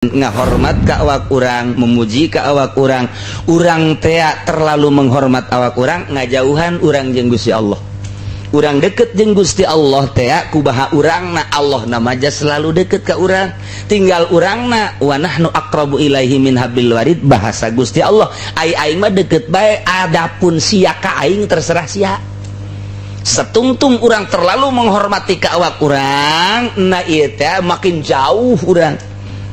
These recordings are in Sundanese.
Ngahormat ka awak urang, memuji ka awak urang, urang tea terlalu menghormat awak urang, ngajauhan urang jeung Gusti Allah. Urang deket jeung Gusti Allah tea kubaha urang na, Allah namaja selalu deket ke urang, tinggal urang na. Wa nahnu aqrabu ilaihi min hablil warid, bahasa Gusti Allah. Ai aing mah deket bae, adapun sia ka aing terserah sia. Setungtung urang terlalu menghormati ke awak urang na, ieu teh makin jauh urang.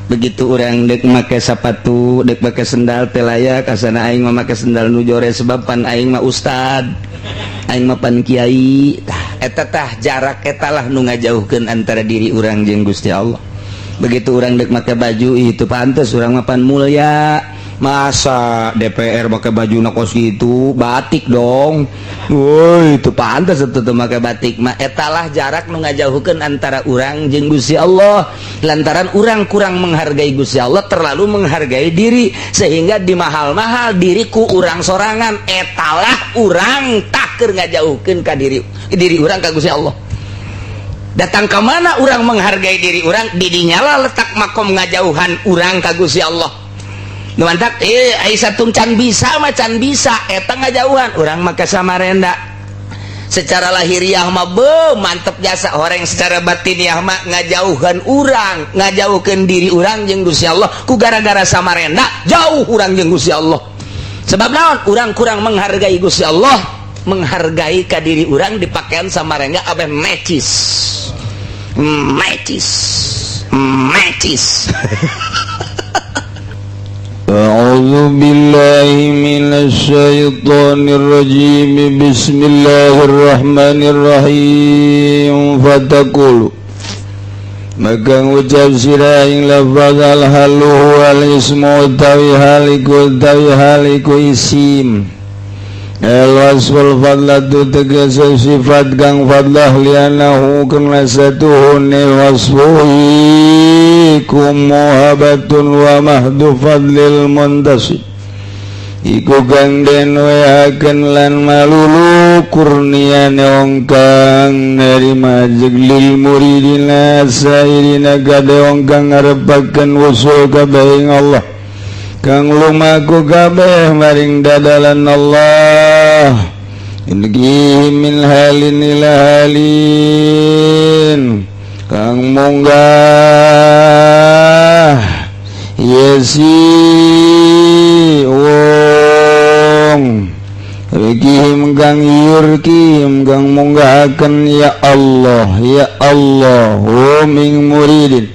Begitu urang dek make sepatu, dek make sendal teh layak, asana aing mah make sendal nu jore sebab pan aing mah ustad, aing mah pan kiai. Tah, eta tah jarak eta lah nu ngajauhkeun antara diri urang jeung Gusti Allah. Begitu urang dek make baju itu pantes, urang mah pan mulia, masa DPR pakai baju kos gitu, batik dong. Woi, itu pantas itu tuh make batik mah. Etalah jarak nu ngajauhkeun antara urang jeung Gusti Allah, lantaran urang kurang menghargai Gusti Allah, terlalu menghargai diri sehingga di mahal-mahal diriku urang sorangan. Etalah urang tah keur ngajauhkeun ka diri diri urang ka Gusti Allah. Datang ke mana urang menghargai diri urang, didinya letak makom ngajauhan urang ka Gusti Allah. Mantap, eh, satu can bisa mah can bisa, eta ngajauhan urang maka Samarenda. Secara lahiriah mah be mantep jasa orang, secara batiniah mah ngajauhan urang, ngajauhkan diri urang jeung Gusti Allah. Ku gara-gara Samarenda jauh urang jeung Gusti Allah. Sebab naon? Urang kurang menghargai Gusti Allah, menghargai ka diri urang. Dipakaian Samarenda abeh mecis mecis mecis. أعوذ بالله من الشيطان الرجيم. بسم الله الرحمن الرحيم. فتقول maka ngucap sira ing lafaz al halu wal ismu utawi hal iku, utawi hal iku isim. El wasful fadlatu tegese sifat kang fadlah, lianahu karena satuhune wasfu iku muhabatun wa mahdu fadlil muntasib iku kang den wehaken lan malulu kurniane wong kang nerima jeg lil muridina sairina kade wong kang ngarepaken wusul kabeh ing Allah, kang lumaku kabeh maring dadalan Allah, ingi min halin ila halin kang munggah yesi wong Rikihim kang yurkihim kang munggahaken ya Allah, ya Allah, ming muridin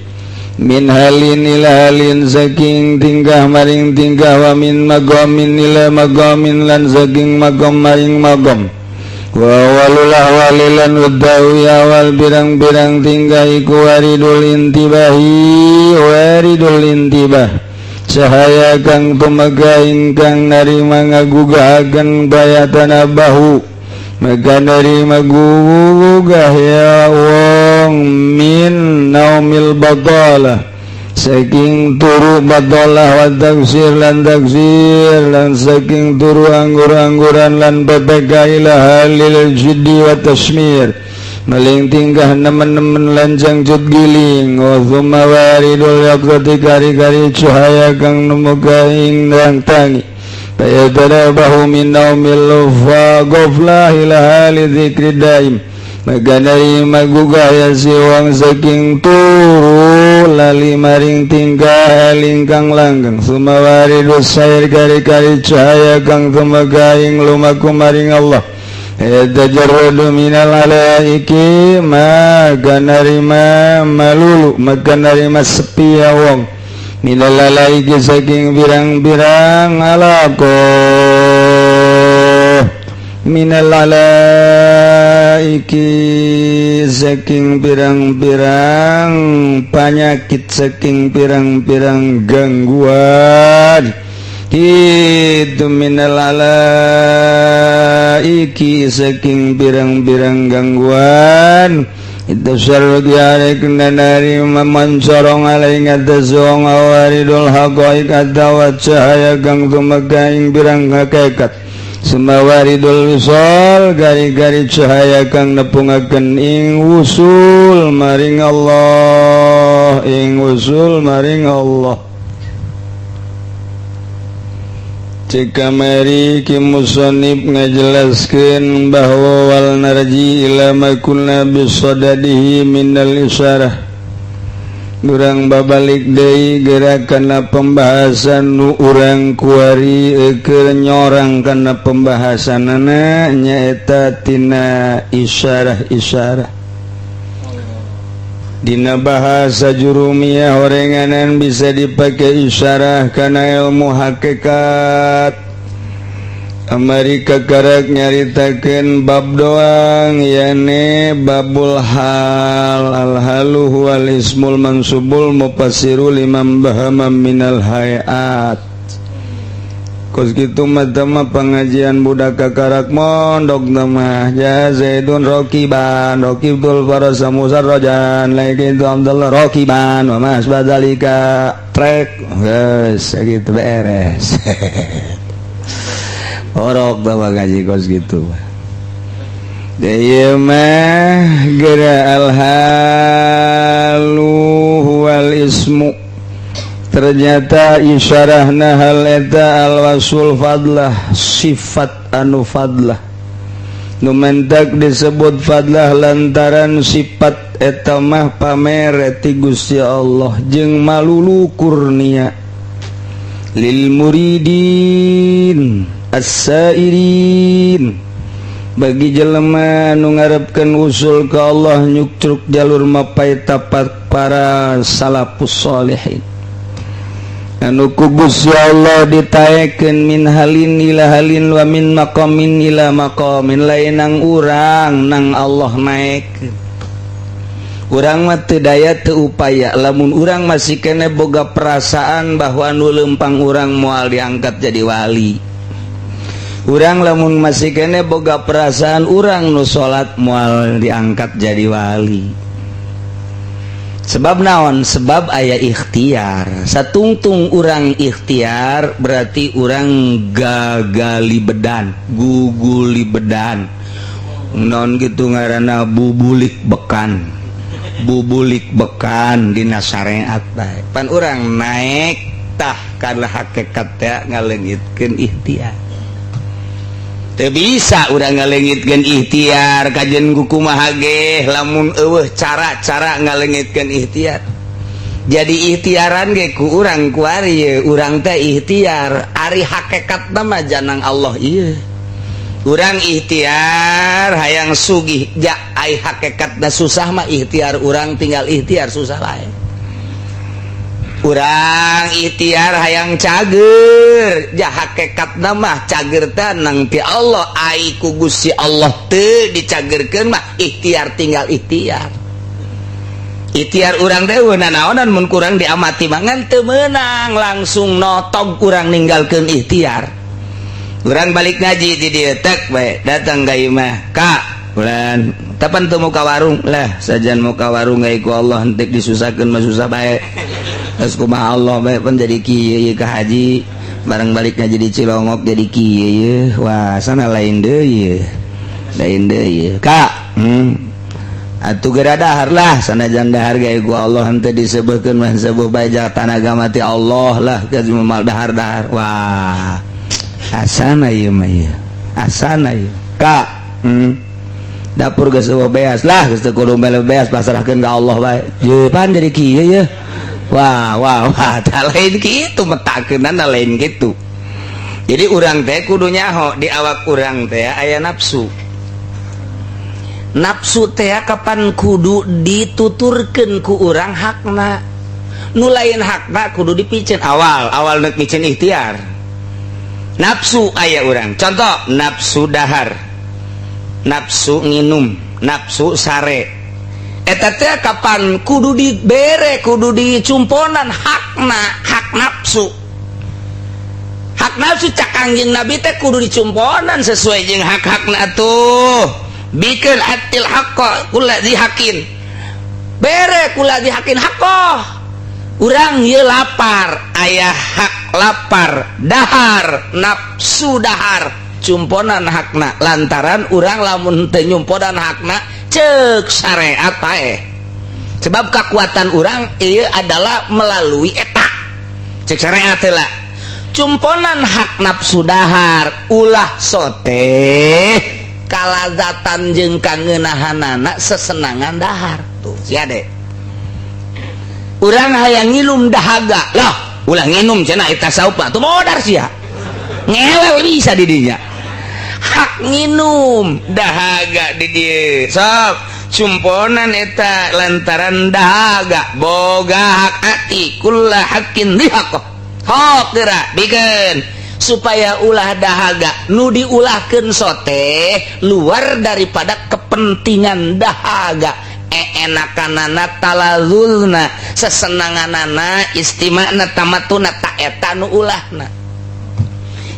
min halin ila halin saking tingkah maring tingkah, wa min magamin ila magamin lan saking magam maring magam, wa walul ahwalilan utawi awal pirang-pirang tingkah iku waridul intibahi, waridul intibah cahaya kang tumega ingkang narima ngagugahaken bayatana bahu maka narima gugah ya wong min naumil batalah saking turu batalah, wa taksir lan taksir lan saking turu anggur-angguran lan PPK, ila halil jiddi wa tasmir maling tingkah nemen-nemen lan jangcut giling, wa thumma waridul yaqzati kari-kari cahaya kang numuka ing tangi. Fayatanabahu min naumil fa ghaflah ila hali dzikri daim maka narima gugah ya si wong saking turu lali maring tingkah ingkang langgeng. Summa waridus sair kari-kari cahaya kang tumeka ing lumaku maring Allah. Tajarradu minal alaiki maka narima malulu, maka narima sepi ya wong minal alaiki saking pirang-pirang alako, minal alaiki saking pirang-pirang penyakit, saking pirang-pirang gangguan itu, minal alaiki saking pirang-pirang gangguan itu syarrugi alaikna narima mancorong alai ngatas wong awaridul haqaiq atawa cahaya kang tumeka ing pirang hakikat. Semawaridul wisol gari-gari cahaya kang nepungaken ing wusul maring Allah, ing wusul maring Allah. Cika mari ki musannif ngajelaskeun bahwa wal narji ila ma kunna bisadadihi minal isyarah. Urang babalik deui geura kana pembahasan nu urang kuari keur nyorang kana pembahasanana nyaeta tina isyarah-isyarah. Dina bahasa jurumiyah horenganan bisa dipakai isyarah kana ilmu hakikat. Amerika karak nyaritakeun bab doang yane babul hal al halu huwal ismul mansubul mufassiru liman bahama minal hayat. Kos kitu mah pengajian budak kakarak mondok mah ja Zaidun rokiban rokibul farasa musarrajan lain Abdullah rokiban wa mas badalika trek geus gitu beres. Orok bawa gaji kos gitu. Ieu mah geura al-halu wal ismu. Ternyata isyarahna hal eta al-wasul fadlah, sifat anu fadlah. Nu mentak disebut fadlah lantaran sifat eta mah pamere ti Gusti Allah jeung malulu kurnia lil muridin as-sairin, bagi jelema nu ngarepkeun usul ka Allah nyuktruk jalur mapai tapak para salafus sholihin anu ku Gusti Allah ditaekeun min halin ila halin wa min maqamin ila maqamin, lain nang urang nang Allah naekkeun. Urang mah teu daya teu upaya lamun urang masih kene boga perasaan bahwa nu lempang urang moal diangkat jadi wali. Urang lamun masih kene boga perasaan urang nu salat moal diangkat jadi wali. Sebab naon? Sebab aya ikhtiar. Satungtung urang ikhtiar berarti urang gagali bedan, guguli bedan. Non gitu ngaranna bubulik bekan. Bubulik bekan dina syariat bae. Pan urang naek tah kana hakikat teh ngaleungitkeun ikhtiar. Teu bisa urang ngaleungitkeun ikhtiar kajen kumaha ge lamun eueuh cara-cara ngaleungitkeun ikhtiar. Jadi ikhtiaran ge ku urang kuari ye, urang teh ikhtiar ari hakikatna mah janang Allah ieu. Urang ikhtiar hayang sugih ja ai hakikatna susah mah ikhtiar urang tinggal ikhtiar susah lain. Urang ikhtiar hayang cager ja hakikatna mah cager teh nang ti Allah ai ku Gusti Allah teu dicagerkeun mah ikhtiar tinggal ikhtiar. Ikhtiar urang teh naonan mun kurang diamati mah ngan teu meunang langsung notog urang ninggalkeun ikhtiar. Urang balik ngaji di dieu tek bae datang ka imah ka bulan tapan teu muka warung lah sajan muka warung ai ku Allah hentek disusahkeun mah susah bae. Terus kumaha Allah bae pun jadi kieu ieu ka haji bareng balik ngaji di Cilongok jadi kieu ieu wah sana lain deui ieu lain deui ieu ka atuh geura dahar lah sanajan dahar ge ku Allah henteu disebutkeun mah sebuah bae tanaga mati Allah lah geus moal dahar-dahar wah asana ieu mah ieu asana ieu ka dapur geus eueuh beas lah geus teu kudu mele beas pasrahkeun ka Allah bae ye pan jadi kieu ye. Wah wah wah tak lain gitu metakeunana lain gitu. Jadi urang teh kudu nyaho di awak urang teh aya nafsu. Nafsu teh kapan kudu dituturkeun ku urang hakna. Nu lain hakna kudu dipiceun awal, awal nek miceun ikhtiar. Nafsu aya urang. Contoh nafsu dahar, nafsu nginum, nafsu sare. Eta teh kapan kudu dibere, kudu dicumponan hakna, hak nafsu. Hak nafsu cak Kangjeng Nabi teh kudu dicumponan sesuai jeung hak-hakna tuh. Bikeun atil haqqa kula dihakin. Bere kula dihakin haqqo. Urang ieu lapar, aya hak lapar, dahar, nafsu dahar. Cumponan hakna lantaran urang lamun teu nyumponan hakna, cek syariat paeh, sebab kekuatan urang ieu adalah melalui eta. Cek syariat lah, cumponan hak nafsu dahar, ulah sote kalazatan jeung kangenahanana sesenangan dahar. Tuh sia deh, urang hayang nginum dahaga lah, ulah nginum cenah, eta saupa tuh modar sia, ngewel bisa di dinya. Hak nginum dahaga di dieu sok cumponan eta, lantaran dahaga boga hak. A'ti kulla haqqin haqqoh, hok geura bikeun supaya ulah dahaga nu diulahkeun sote luar daripada kepentingan dahaga, enakanana, talazulna, sesenanganana, istimana, tamatuna, tak eta nu ulahna.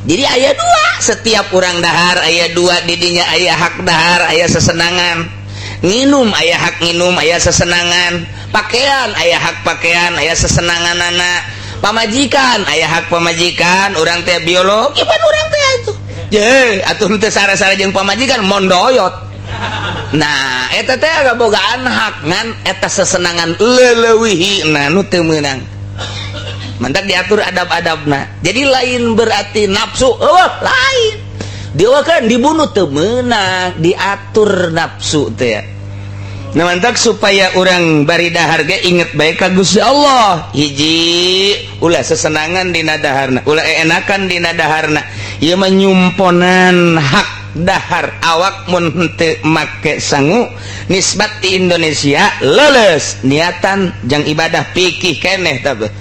Jadi aya dua, setiap urang dahar aya dua didinya, aya hak dahar, aya sesenangan nginum, aya hak nginum, aya sesenangan pakaian, aya hak pakaian, aya sesenangan anak pamajikan, aya hak pamajikan. Urang teh biologi pan urang teh itu je atuh teu sare-sare jeung pamajikan mondoyot. Nah, eta teh agak bogaan hak, ngan eta sesenangan leleuwihi, nah nu teu meunang. Mantak diatur adab-adabna. Jadi lain berarti nafsu, oh, lain dia kan dibunuh, teu meunang diatur nafsu teh. Nah, mantak supaya urang bari dahar ge inget bae ka Gusti Allah. Hiji, ulah sesenangan dina daharna, ulah enakan dina daharna. Ieu mah nyumponan hak dahar awak. Mun henteu make sangu nisbat di Indonesia leles niatan jang ibadah, pikih keneh, tapi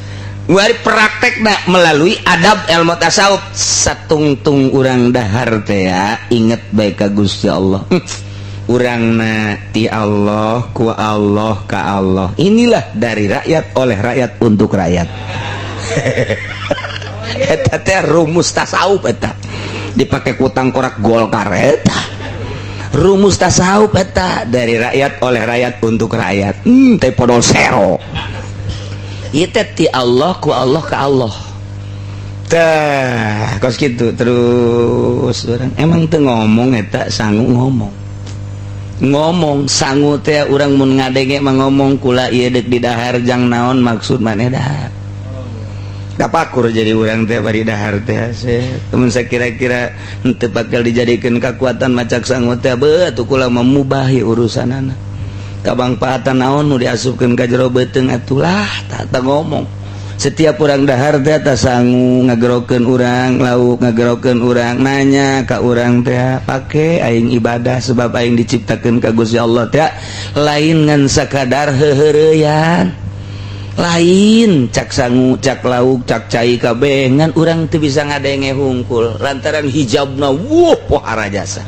wari praktekna melalui adab ilmu tasawuf. Satungtung urang dahar teh ya inget bae ka Gusti Allah. Urang ti Allah, ku Allah, ka Allah. Inilah dari rakyat, oleh rakyat, untuk rakyat. Eta teh rumus tasawuf, eta dipakai ku tangkorak Golkar. Eta rumus tasawuf, eta dari rakyat, oleh rakyat, untuk rakyat. Teh podol sero. Ieu teh ti Allah, ku Allah, ka Allah. Tah kos gitu terus urang emang teu ngomong eta sangu, ngomong ngomong sangu teh urang mun ngadenge mah ngomong, "Kula ieu deuk di dahar jang naon?" Maksud maneh dahar kapakur. Jadi urang teh bari dahar teh temen saya kira-kira henteu bakal dijadikeun kekuatan macak sangu teh, beuh atuh kula memubahi urusanana, kabangpaatan naon nu diasupkeun ka jero beuteung atulah. Tak ngomong setiap urang dahar teh tah sangu ngagerokeun urang, lauk ngagerokeun urang, nanya ka urang teh, pake aing ibadah, sebab aing diciptakeun ka Gusti Allah teh lain ngan sakadar heuheureyan. Lain cak sangu, cak lauk, cak cai kabeh, ngan urang teu bisa ngadenge hungkul lantaran hijabna wuh pohara jasa.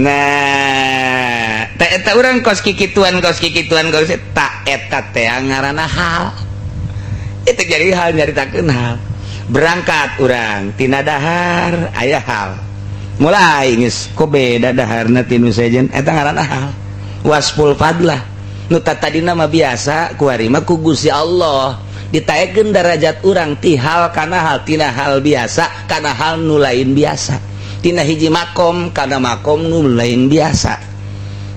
Nah, tak eta urang kos kikituan, kos kikituan, kos tak eta teh ngaranna hal itu. Jadi hal nyaritakeun hal, berangkat urang tina dahar aya hal, mulai geus kok beda daharna tinu sejen, eta ngaranna hal wasful fadlah nu tadina mah biasa, kuari mah ku Gusti Allah ditaekeun darajat urang ti hal kana hal, tina hal biasa kana hal nu lain biasa, tina hiji makom kana makom nu lain biasa.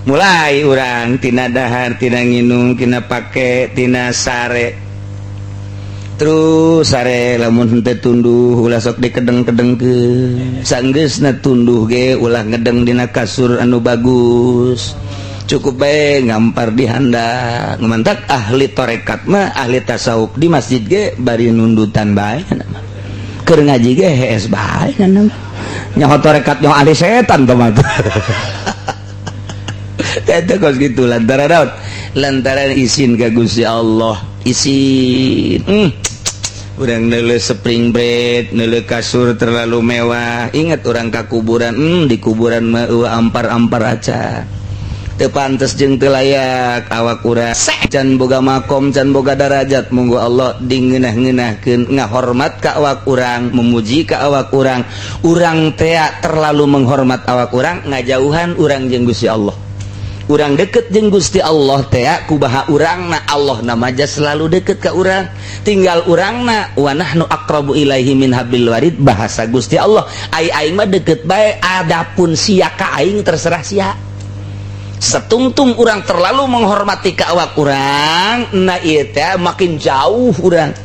Mulai urang tina dahar, tina nginum, tina pake, tina sare, terus sare lamun henteu tunduh ulah sok dikedeng-kedengkeun, sanggeusna tunduh ge ulah ngedeng dina kasur anu bagus, cukup bae ngampar di handap. Mantak ahli torekat mah, ahli tasawuf di masjid ge bari nundutan bae, keur ngaji ge hees bae. Nyaho torekat, nyaho ahli setan tuh mah. Eta kos gitu lantaran naon? Lantaran izin ka Gusti Allah, izin. Urang neuleuh spring bed, neuleuh kasur terlalu mewah, ingat urang ka kuburan. Di kuburan mah eueuh ampar-ampar aca, teu pantes jeung teu layak awak urang, can boga makom, can boga darajat. Monggo Allah dingeunah-ngeunahkeun, ngahormat ka awak urang, memuji ka awak urang. Urang tea terlalu menghormat awak urang, ngajauhan urang jeung Gusti Allah. Urang deket jeung Gusti Allah teh kubaha urangna, Allah nama aja selalu deket ke urang, tinggal urangna. Wa nahnu aqrabu ilaihi min hablil warid, bahasa Gusti Allah. Ai aing mah deket bae, adapun sia ka aing terserah sia. Setungtung urang terlalu menghormati ke awak urang, nah ieu teh makin jauh urang.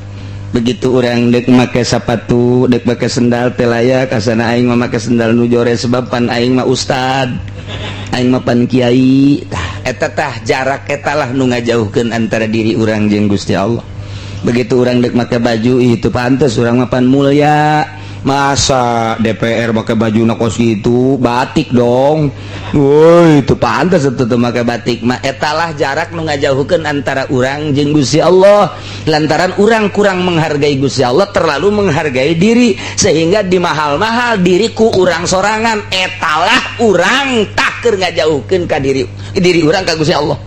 Begitu urang dek make sepatu, dek make sendal teh layak, kasana aing mah make sendal nu jore sebab pan aing mah ustad, aing mah pan kiai. Tah, eta tah jarak eta lah nu ngajauhkeun antara diri urang jeung Gusti Allah. Begitu urang dek make baju itu pantes, urang mah pan mulia, masa DPR pakai baju na kos gitu, batik dong. Woi, itu pantas itu tuh make batik mah. Etalah jarak nu ngajauhkeun antara urang jeung Gusti Allah, lantaran urang kurang menghargai Gusti Allah, terlalu menghargai diri sehingga di mahal-mahal diriku urang sorangan. Etalah urang tah keur ngajauhkeun ka diri diri urang ka Gusti Allah.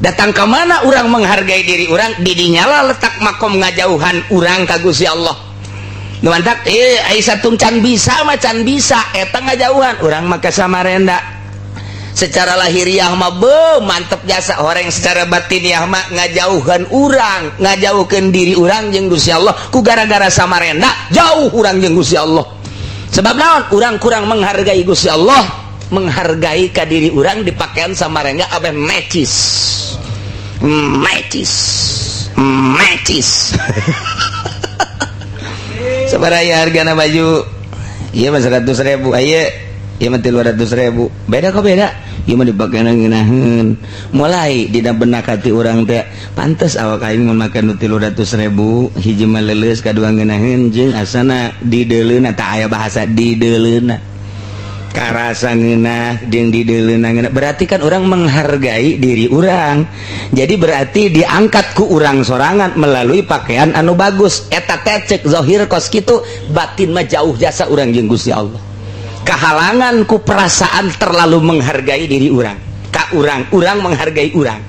Datang ke mana urang menghargai diri urang, didinya letak makom ngajauhan urang ka Gusti Allah. Mantap, eh, satung can bisa mah can bisa eta ngajauhan urang maka Samarenda. Secara lahiriah mah be mantep jasa orang, secara batiniah mah ngajauhan urang, ngajauhkeun diri urang jeung Gusti Allah. Ku gara-gara Samarenda jauh urang jeung Gusti Allah. Sebab naon? Urang kurang menghargai Gusti Allah, menghargai ka diri urang. Di pakaian Samarenda abeh necis, necis, necis. Sabaraha hargana baju? Iya mah 100.000, aya ieu mah 300.000. Beda kok, beda. Ieu mah dipake ngeunaheun. Mulai dina benak hati urang teh, pantes awak aing mun make nu 300.000, hiji mah leuleus, kadua ngeunaheun, jeung asana di deuleuna. Tak aya bahasa di deuleuna, karasa ngeunah jeung di deuleuna ngeunah. Berarti kan orang menghargai diri urang, jadi berarti diangkat ku urang sorangan melalui pakaian anu bagus. Eta teh cek zahir kos kitu, batin mah jauh jasa urang jeung Gusti Allah, kehalangan ku perasaan terlalu menghargai diri urang ka urang. Urang menghargai urang,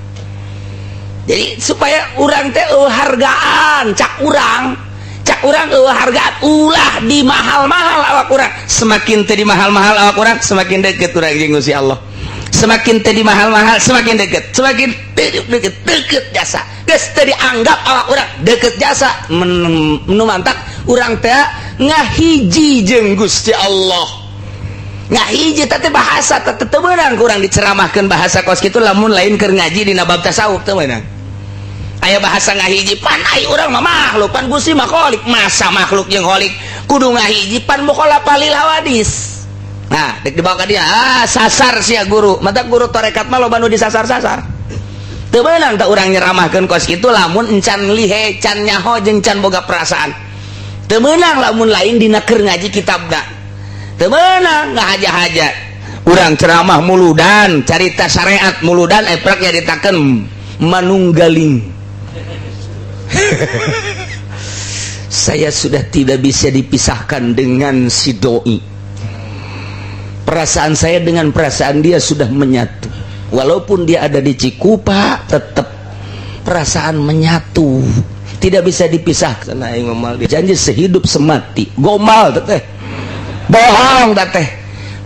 jadi supaya urang teh hargaan cak urang, cak urang hargaan, ulah di mahal-mahal awak urang. Semakin teh di mahal-mahal awak urang, semakin deket urang jeung Gusti Allah. Semakin teh di mahal-mahal, semakin deket, semakin deket, deket jasa. Geus teh dianggap awak urang deket jasa, nu mantak urang teh ngahiji jeung Gusti Allah. Ngahiji teh bahasa teh teu meunang kurang diceramahkeun bahasa kos kitu lamun lain keur ngaji dina bab tasawuf, teu meunang. Aya bahasa ngahiji, pan ai urang mah makhluk, pan Gusti mah kholik, masa makhluk jeung kholik kudu ngahiji, pan mukhalafah lil hawadis. Nah, dek dibawa ka dia, ah, sasar sia guru. Mata guru tarekat mah loba nu disasar-sasar. Teu meunang teh urang nyeramahkeun kos kitu lamun encan lihe, can nyaho jeung can boga perasaan. Teu meunang lamun lain dina keur ngaji kitabna. Teu meunang ngahaja-haja urang ceramah muludan, carita syariat muludan, eprak nyaritakeun manunggaling. Saya sudah tidak bisa dipisahkan dengan si doi, perasaan saya dengan perasaan dia sudah menyatu. Walaupun dia ada di Cikupa, tetap perasaan menyatu, tidak bisa dipisahkan. Aing mah janji sehidup semati. Gomal teh, bohong teh.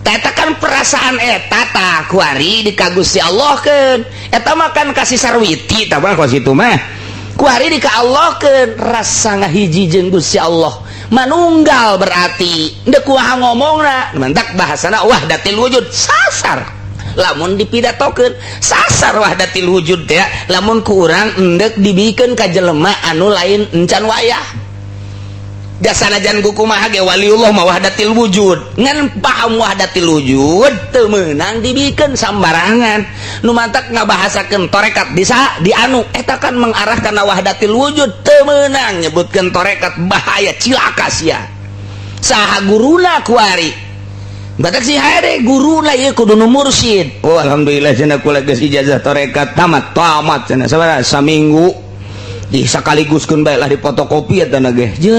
Eta kan perasaan eta tah kuari di ka Gusti Allah kan. Eta mah kan kasih sarwiti tah mah kos kitu mah. Kuari di ka Allah kan rasa ngahiji jeung Gusti Allah. Manunggal berarti ndek kumaha ngomongna, mantak bahasana wahdatil wujud sasar. Lamun dipidatokeun sasar wahdatil wujud teh, lamun ku urang endek dibikeun ka jelema anu lain encan wayah. Jasanajan kumaha ge waliullah mah wahdatil wujud, ngan paham wahdatil wujud teu meunang dibikeun sambarangan. Nu mantak ngabahasakeun torekat bisa di anu eta kan mengarah kana wahdatil wujud, teu meunang nyebutkeun torekat, bahaya, cilaka sia. Saha guruna kuari? Batak si hade guruna ieu kudu nu mursyid. Oh, alhamdulillah cenah, kula geus ijazah torekat tamat, tamat cenah. Sabaraha saminggu di sakaliguskeun bae lah, difotokopi eta na ge. Je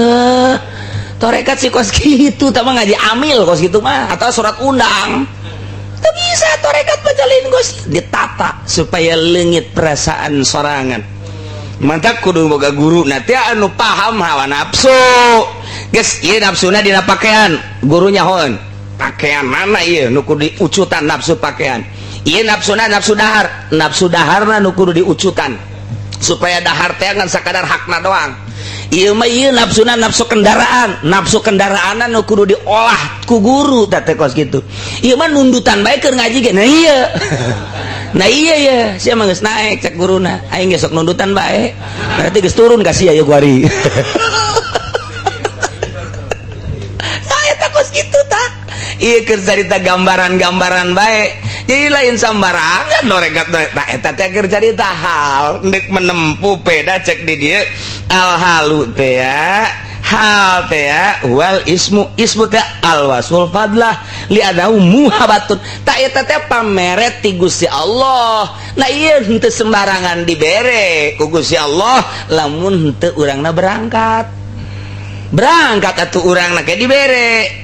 torekat si kos kitu tah mah ngaji amil kos kitu mah atau surat undang. Teu bisa torekat bacalin kos ditata supaya leungit perasaan sorangan. Mantap, kudu boga guru nanti anu paham hawa nafsu. Geus ieu nafsuna dina pakaian, gurunya hoeun pakaian mana ieu nu kudu diucutan nafsu pakaian. Ieu nafsuna nafsu dahar, nafsu daharna nu kudu diucutan supaya dahar teh ngan sakadar hakna doang. Ieu mah ieu nafsuna nafsu kendaraan, nafsu kendaraanna nu kudu diolah ku guru tah teh kos kitu. Ieu mah nundutan bae keur ngaji ge. Nah iya. Nah iya ya, sia mah geus naek cek guruna. Aing ge sok nundutan bae. Berarti geus turun ka sia ieu kuari. Saya takut gitu tak. Ieu keur carita gambaran-gambaran bae. Jadi lain sambarangan noregat tak eta teh keur carita hal ndek menempuh peda cek di dieu al halu teh ya. Hal teh ya wal ismu ismu teh al wasful fadlah li adahu muhabatun. Tak eta teh pameret ti Gusti Allah. Nah ieu henteu sembarangan dibere ku Gusti Allah lamun henteu urangna berangkat. Berangkat atuh urangna ke dibere.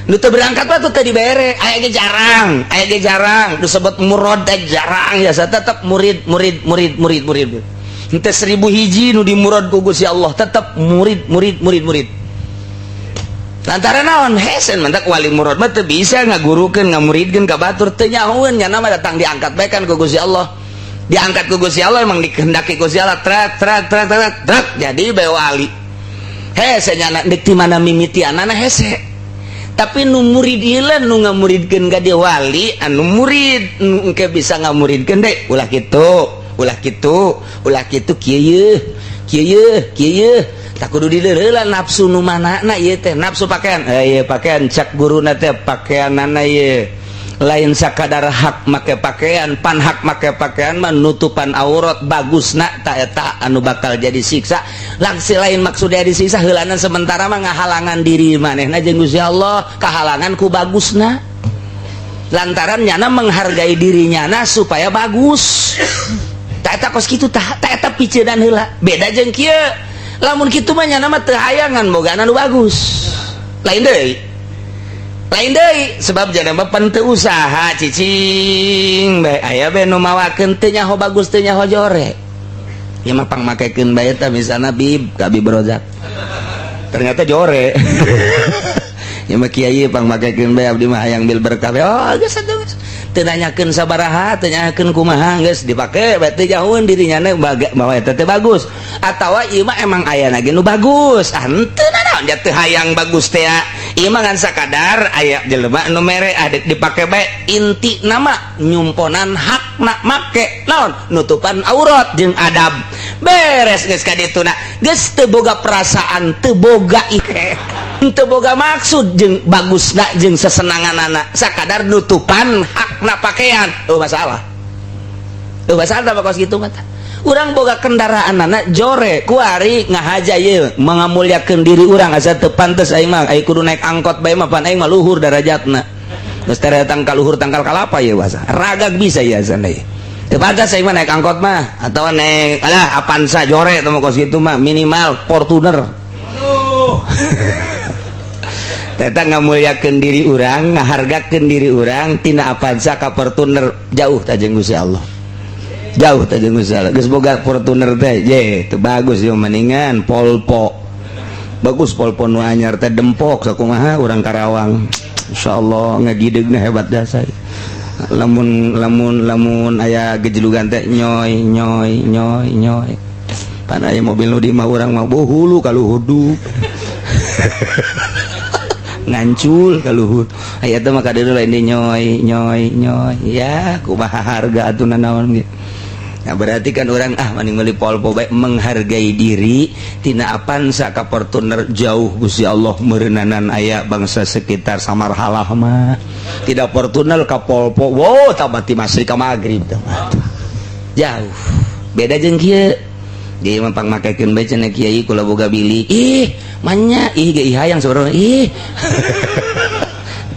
Nu teu berangkat mah teu dibere. Aya ge jarang, aya ge jarang disebut murad teh jarang ya, tetep murid murid murid murid murid. Henteu 1000 hiji nu dimurad ku Gusti Allah, tetep murid murid murid murid. Lantaran naon hesen mantak wali murad mah teu bisa ngagurukeun ngamuridkeun ka batur teu nyahoeun nya mah datang diangkat bae kan ku Gusti Allah. Diangkat ku Gusti Allah emang dikehendaki Gusti Allah trak trak trak trak trak jadi bae wali. Hese nya deuk ti mana mimitianana hese. Tapi nu murid ieu nu ngamuridkeun ka dia wali anu murid nu engke bisa ngamuridkeun deui ulah kitu ulah kitu ulah kitu kieu yeuh kieu yeuh kieu yeuh tak kudu dileureulan nafsu nu manana ieu teh nafsu pakaian ieu pakaian cak guruna teh pakaianana ieu lain sakadar hak make pakaian pan hak make pakaian mah nutupan aurat bagusna ta eta anu bakal jadi siksa langsi lain maksudnya disiksa heulanan sementara mah ngahalangan diri manehna jeung Gusti Allah kahalangan ku bagusna lantaran nyana menghargai diri nyana supaya bagus ta eta kos kitu tah ta eta piceunan heula beda jeung kieu lamun kitu mah nyana mah teu hayangan bogana nu bagus lain deui lain deui sebab jana mah pan teu usaha cicing bae aya bae nu mawakeun teu nyaho bagus teu nyaho jore ieu mah pangmakekeun bae tah misalna bib ka Bib Rozak ternyata jore ieu mah kiai pangmakekeun bae abdi mah hayang bil berkah oh geus atuh geus teu nanyakeun sabaraha teu nanyakeun kumaha geus dipake bae teu jauheun dirinya bahwa eta teh bagus atawa ieu mah emang ayana ge nu bagus ah henteu nanaon ja teu hayang bagus teh ieu mah ngan sakadar aya jelema nu mere ah dipake bae inti nama nyumponan hakna make naon nutupan aurat jeung adab beres geus ka dituna geus teu boga perasaan teu boga ike teu boga maksud jeung bagusna jeung sesenanganana sakadar nutupan hakna pakaian oh masalah oh masalah apa kos kitu mah urang boga kendaraan anak jore kuari ngahaja ieu mengamuliakeun diri urang asa teu pantes aing mah aing kudu naik angkot bae mah pan aing mah luhur darajatna geus teh tangkal luhur tangkal kalapa ieu bahasa ragag bisa ya sana ieu teu pantes aing mah naik angkot mah atau naik alah Avanza jore teh mah kos kitu mah minimal Fortuner. Eta ngamuliakeun diri urang ngahargakeun diri urang tina Avanza ka Fortuner jauh tah jeung Gusti Allah jauh tah jeung Gusti Allah geus boga Fortuner teh ye teu bagus ieu mendingan Volvo bagus Volvo nu anyar teh dempok sakumaha urang Karawang insyaallah ngagidegna hebat dasar lamun lamun lamun aya gejelugan teh nyoy nyoy nyoy nyoy pan aya mobil nu di mah urang mah hulu ka luhur du ngancul ka luhur aya teh mah kadeuleu lain di nyoy nyoy nyoy ya kumaha harga atuh nanaon ge. Nah, berarti kan orang ah mending meuli Volvo bae menghargai diri tina Avanza ka Fortuner jauh Gusti Allah meureunnanan aya bangsa sekitar Samarhalah mah tidak Fortuner ka Volvo wow tambah ti masih ka magrib teh jauh beda jeung kieu dia mah pangmakekeun bae cenah kiai kula boga bili ih manya ih ge hayang sabarana ih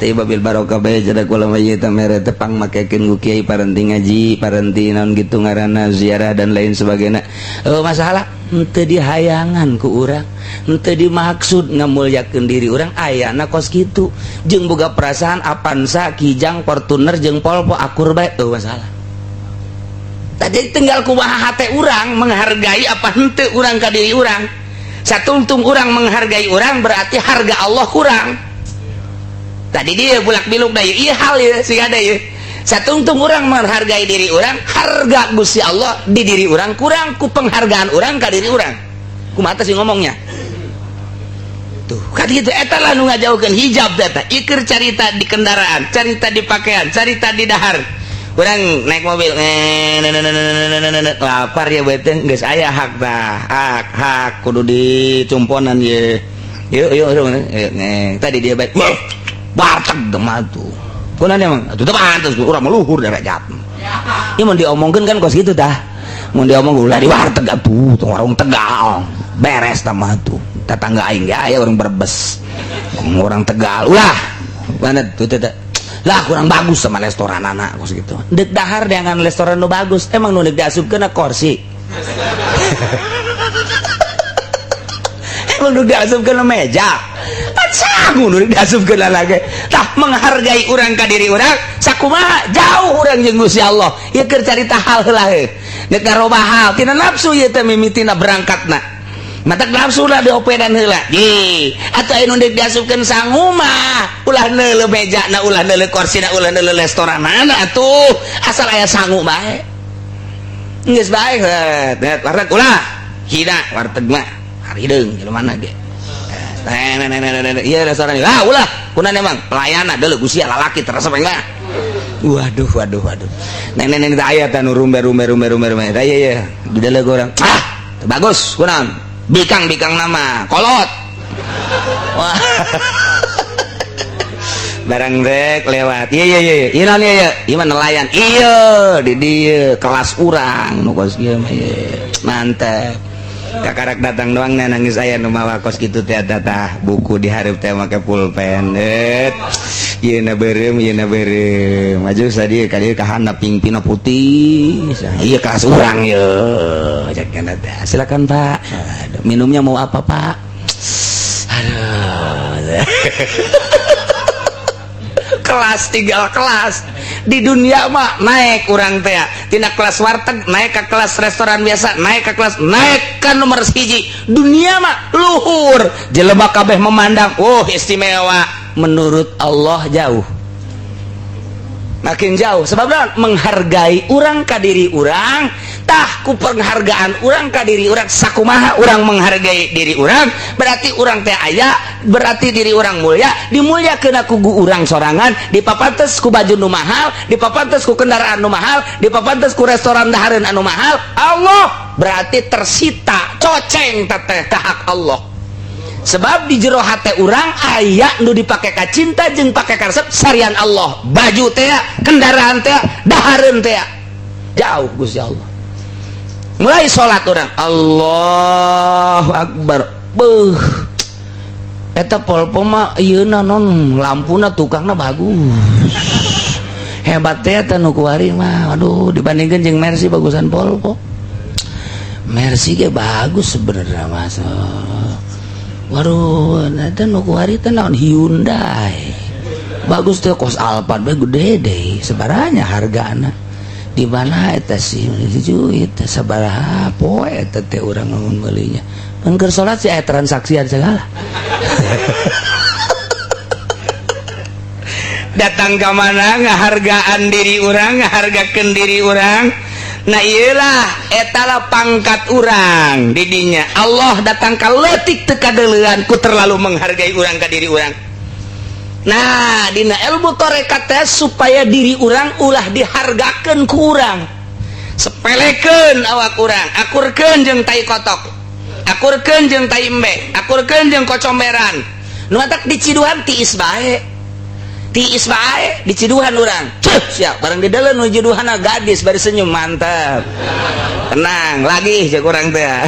teh babil barokah bae cenah kula mah ieu teh mere teh pangmakekeun ku kiai parenti ngaji parenti naon gitu ngaranna ziarah dan lain sebagainya. Oh masalah henteu dihayangan ku urang henteu dimaksud ngamulyakeun diri urang ayana kos kitu jeung boga perasaan Avanza Kijang Fortuner jeung Volvo akur bae oh masalah. Tadi tinggal kumaha hate urang menghargai apa henteu urang ka diri urang. Satungtung urang menghargai urang berarti harga Allah kurang. Tadi dia bulak biluk da ieu hal ieu sing ada ieu. Satungtung urang menghargai diri urang, harga Gusti Allah di diri urang kurang ku penghargaan urang ka diri urang. Kumaha sih ngomongnya? Tuh, kan gitu eta lah nu ngajauhkeun hijab eta. Iker carita di kendaraan, carita di pakaian, carita di dahar. Urang naik mobil, lapar ya beuteung geus aya hak tah, hak hak kudu dicumponan ye. Yuk yuk yuk, tadi dia baik. Warteg demah tuh. Kunaon emang? Atuh teu pantes urang mah luhur derajat. Ieu mun diomongkeun kan kos kitu tah. Mun diomong ulah di warteg atuh, tong warung Tegal. Beres tah mah tuh. Tetangga aing ge aya orang Brebes. Orang Tegal. Ulah. Mana tuh teh. Lah kurang bagus sama restoran anak kos gitu. Dek dahar dengan restoran nu bagus, emang nu deuk diasupkeun kursi. Emang nu diasupkeun meja. Pan sangu nu diasupkeun lagi. Tah menghargai urang ka diri urang sakumaha jauh urang jeung Gusti Allah. Ieu keur carita hal heula heuh. Deuk ngarobah hal tina nafsu ieu teh mimitina berangkatna. Matak nafsu lah diopedan heula. Ye, atuh anu deuk diasupkeun sangu mah ulah neuleuh mejana, ulah neuleuh korsina, ulah neuleuh restoranana atuh. Asal aya sangu bae. Geus bae heuh. Warteg ulah. Hina warteg mah harideung jelema mana ge. Iya restoran. Ah ulah, kunaon emang pelayana deuleu gusia lalaki terasa mah. Waduh waduh waduh. Nenek-nenek teh aya teh nu rumbe rumbe rumbe rumbe rumbe. Tah ieu ieu di deuleu urang. Ah, bagus kunaon? Bikang-bikang nama kolot. Wah. Barang rek lewat. Iya iya iya. Ieu naon ieu? Ieu mah nelayan. Iya, di dieu kelas urang nu kos kieu mah ieu. Mantep. Kakarak datang doang nih nangis aya nu mawa kos kitu teh tah buku di hareup teh make pulpen. Et. Ieu na beureum, ieu na beureum. Maju sadieu ka dieu ka handap pingpina putih. Ieu kelas urang ye. Cek kana teh. Silakan Pak. Aduh, minumnya mau apa Pak? Aduh. Kelas tinggal kelas di dunia mah naik urang teh tina kelas warteg naik ke kelas restoran biasa naik ke kelas naik ke nomor hiji dunia mah luhur jelema kabeh memandang oh istimewa menurut Allah jauh makin jauh sebab menghargai urang ka diri urang tah ku penghargaan urang ka diri urang sakumaha urang menghargai diri urang berarti urang teh aya berarti diri urang mulia dimuliakeun ku urang sorangan dipapantes ku baju nu mahal dipapantes ku kendaraan nu mahal dipapantes ku restoran dahareun anu mahal Allah berarti tersita coceng teteh ka hak Allah sebab di jero hate urang aya nu dipake ka cinta jeung pake karesep sarian Allah baju teh kendaraan teh dahareun teh jauh Gusti Allah mulai salat urang Allahu Akbar beuh eta Volvo mah ieuna non lampuna tukangna bagus hebat teh eta nu kuari mah aduh dibandingkeun jeung Mercy bagusan Volvo Mercy ge bagus sebenarnya mas. Waduh, eta nu kuari teh naon Hyundai. Bagus teh kos Alphard bae gede deh sebaranya hargana. Di mana eta sih juit sabaraha poe eta teh urang ngomong belinya. Pan keur salat sih aya transaksian segala. Datang ka mana ngahargaan diri urang, ngahargakeun diri urang. Nah iyalah etalah pangkat urang didinya Allah datang ka leutik teu kadeulean ku terlalu menghargai urang ka diri urang. Nah dina ilmu tarekat teh supaya diri urang ulah dihargakeun ku urang sepelekeun awak urang akurkeun jeung tai kotok akurkeun jeung tai embe akurkeun jeung kocomberan nu matak diciduhan tiis bae tiis bae diciduhan urang cuh siap barang di dalam nu ciduhana gadis bari senyum mantap tenang lagi cek urang teh.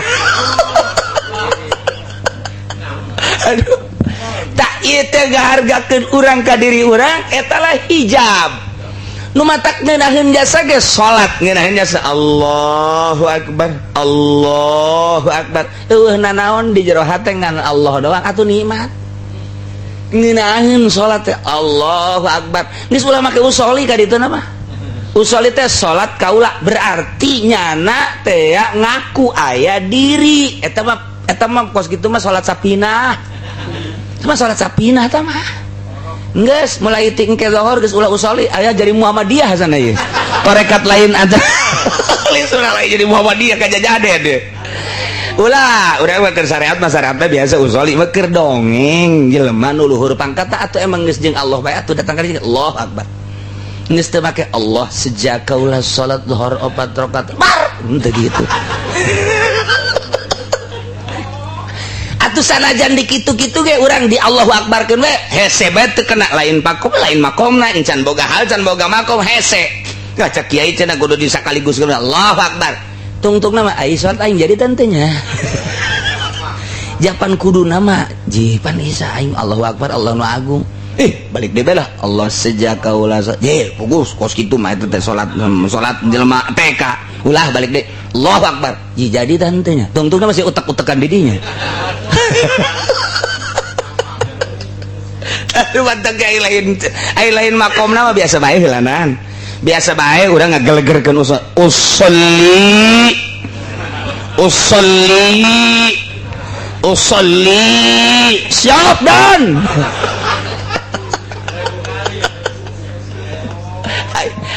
Aduh tak ieu teh ngahargakeun urang ka diri urang eta lah hijab nu matak ngeunaheun jasa ge salat ngeunaheun jasa Allahu akbar Allahu akbar eueuh nanaon di jero hate ngan Allah doang atuh nikmat ngeunaheun salat teh Allahu akbar geus ulah make usoli ka ditu mah usoli teh salat kaula berarti nyana teh ngaku aya diri eta mah kos kitu mah salat sapinah mah salat sapinah tah mah Geus mulai ti engke zuhur geus ulah usolli, aya jadi Muhammadiyah sana ieu. Tarekat lain aja. Lain lain jadi Muhammadiyah kajajaden deh. Ulah, urang mah keur syariat mah syariat teh biasa usolli mah keur dongeng jelema nu luhur pangkat atuh emang geus jeung Allah bae atuh datang ka dieu Allah Akbar. Geus teu make Allah sejak kaula salat zuhur 4 rakaat. Bar, henteu gitu. Atuh sanajan di kitu-kitu ge urang di Allahu Akbarkeun we hese bae teu kena lain pakom lain makomna encan boga hal can boga makom hese. Cek kiai cenah kudu disakaligus Allahu Akbar. Tungtung nama ai salat aing jadi tantenya. Japan kudu nama jipan isa aing Allahu Akbar Allah nu agung. Balik deui lah Allah sejak kaula je fokus kos kitu mah eta teh salat salat jelema TK. Ulah balik deui Allahu Akbar. Ji jadi tantenya. Tungtungna masih utek-utekan didinya. Aduh manteng ai lain makomna mah biasa bae heulanan. Biasa bae urang ngagelegerkeun usolli usolli usolli siap dan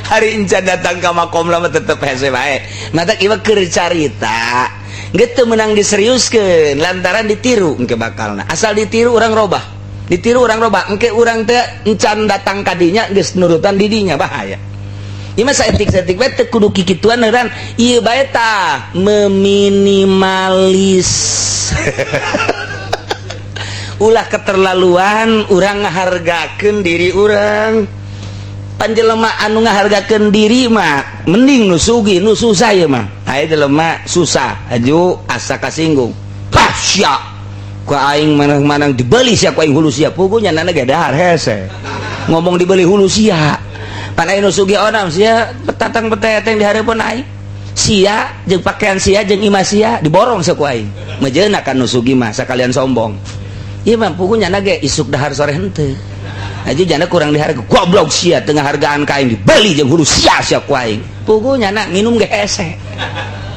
hari encan datang ka makom lama tetep hese bae mata ieu keur carita geus teu meunang diseriuskeun lantaran ditiru engke bakalna asal ditiru urang robah ditiru urang robah engke urang teh encan datang ka dinya geus nurutan didinya bahaya. Ieu mah saetik-saetik bae teu kudu kikituan heran ieu bae tah meminimalis. Ulah keterlaluan urang ngahargakeun diri urang. Panjelema anu ngahargakeun diri mah mending nu sugih nu susah ieu mah. Aya jelema susah aju asa kasinggung. Pah sia. Ku aing manang-manang dibeli sia ku aing hulu sia. Puguh nya nana ge dahar hese. Ngomong dibeli hulu sia. Pan aing nu sugih onam sia petatang peteteng di hareupeun aing. Sia jeung pakaian sia jeung imah sia diborong sia ku aing. Mejeuna kan nu sugih mah sakalian sombong. Ieu mah puguh nyana ge isuk dahar sore henteu. Aja jana kurang diharga goblok sia teu ngahargaan ka aing dibeli jeung hulu sia sia ku aing. Puguh nyana nginum ge hese.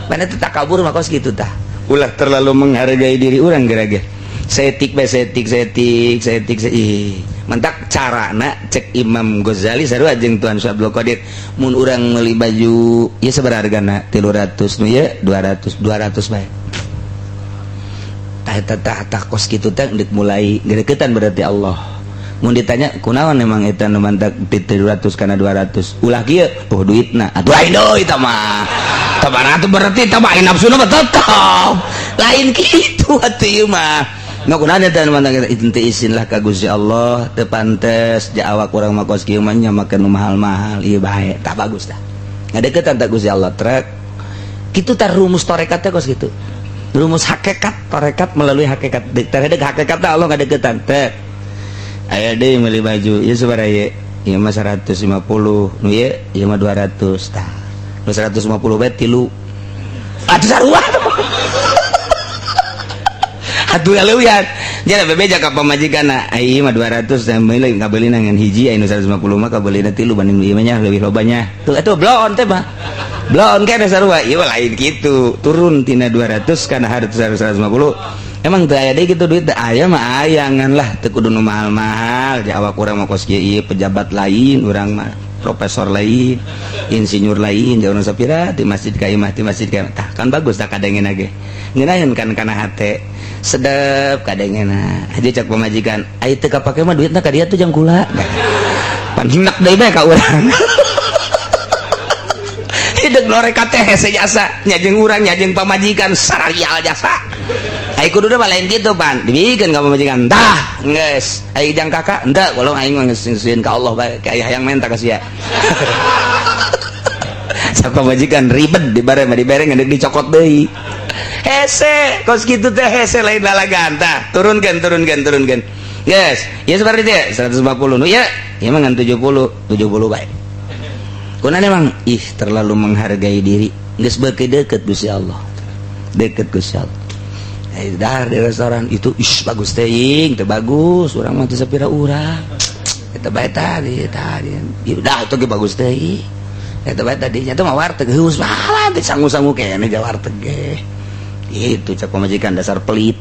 Mana teu takabur mah kos kitu tah. Ulah terlalu menghargai diri urang geura ge. Setik bae setik setik setik ih. Mentak carana cek Imam Ghazali sarua jeung Tuan Syekh Abdul Qadir mun urang meuli baju ieu sabaraha hargana 300 nu ieu 200 200 bae tah eta tah tah kos kitu teh deuk mulai gedeketan berarti Allah mun ditanya kunaon emang eta nu mantak 300 kana 200 ulah kieu oh duitna atuh lain deui eta mah tabara berarti eta mah nafsuna mah tetep lain kitu atuh ieu mah nu kunaon eta nu mantak itu teh isin lah ka Gusti Allah teu pantes ja awak urang mah kos kieu mah nya make nu mahal-mahal ieu bae tah bagus tah ngadeukeutan ta Gusti Allah trek kitu tah rumus tarekat teh kos kitu rumus hakikat tarekat melalui hakikat terhadap hakikat tah Allah ngadeukeutan teh aya deui meuli baju ieu sabaraha ieu ieu mah 150 nu ieu ieu mah 200 tah nu 150 bae tilu atuh sarua atuh leuwihan jadi bebeja ka pamajikanna ai ieu mah 200 teh meuli kabeulina ngan hiji aya nu 150 mah kabeulina tilu banding ieu mah nya leuwih loba nya tuh atuh bloon teh mah bloon keneh sarua ieu mah lain kitu turun tina 200 kana harta 150 emang teu aya deui kitu duit teh aya mah aya ngan lah teu kudu nu mahal-mahal ja awak urang mah kos kieu ieu pejabat lain urang mah profesor lain insinyur lain jauh sapira di masjid ka imah di masjid ka tah kan bagus tah kadengena ge ngeunaheun kan kana hate sedep kadengena aja cak pamajikan ai teu kapake mah duitna ka dia tuh jang kula pan hendak deui bae ka urang hideung loreka teh hese jasa nya jeung urang nya jeung pamajikan sararial jasa ai kuduna mah lain kitu pan dibikeun ka pamajikan tah geus ai jang kakak henteu walau aing mah geus nyusuin ka Allah bae ka hayang menta ka sia siapa pamajikan ribet dibere mah dibere ngedeuk dicokot deui hese kos kitu teh hese lain lalagan tah turunkeun turunkeun turunkeun geus ieu seperti itu 150 nu ieu ieu mah ngan 70 70 bae kunaon emang ih terlalu menghargai diri geus beuki deukeut Gusti Allah deukeut Gusti Allah dahar di restoran itu ih bagus teuing teu bagus urang mah teu sapira urang eta bae tadi tadi dah itu ge bagus teuing eta bae tadi nya teh mah warteg heus malah teh sangu-sangu keneh ja warteg ge itu cak pamajikan dasar pelit.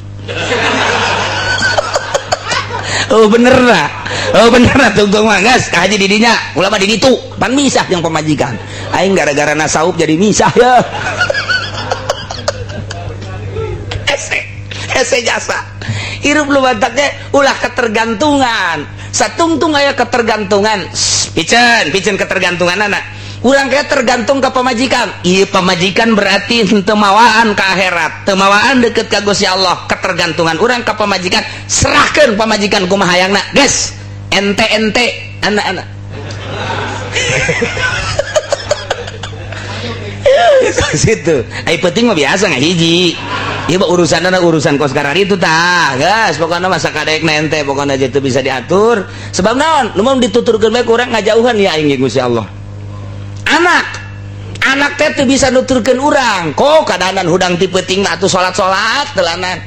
Oh bener lah, oh bener lah, tungtung mah geus ka haji di dinya, ulah mah di ditu, pan misah yang pamajikan. Aing gara-gara nasaup jadi misah ya. Hese, hese jasa. Hirup lu bataknya ulah ketergantungan. Satungtung aya ketergantungan. Piceun, piceun ketergantungan anak. Urang kayak tergantung ke pamajikan. Iya pamajikan berarti teu mawaan ke akhirat, teu mawaan deket ka Gusti Allah. Ketergantungan urang ke pamajikan, serahkeun pamajikan kumaha hayangna. Geus, ente ente anak-anak. Situ. Ai penting mah biasa ngahiji. Ieu mah urusanna urusan kos itu tah. Geus pokona masa kadekna ente pokona aja teu bisa diatur. Sebab naon? Nu mun dituturkeun bae ku urang ngajauhan ya aing jeung Gusti Allah. Anak anak teh teu bisa nuturkeun urang. Kok kadanan hudang ti peuting mah atuh salat-salat telanan.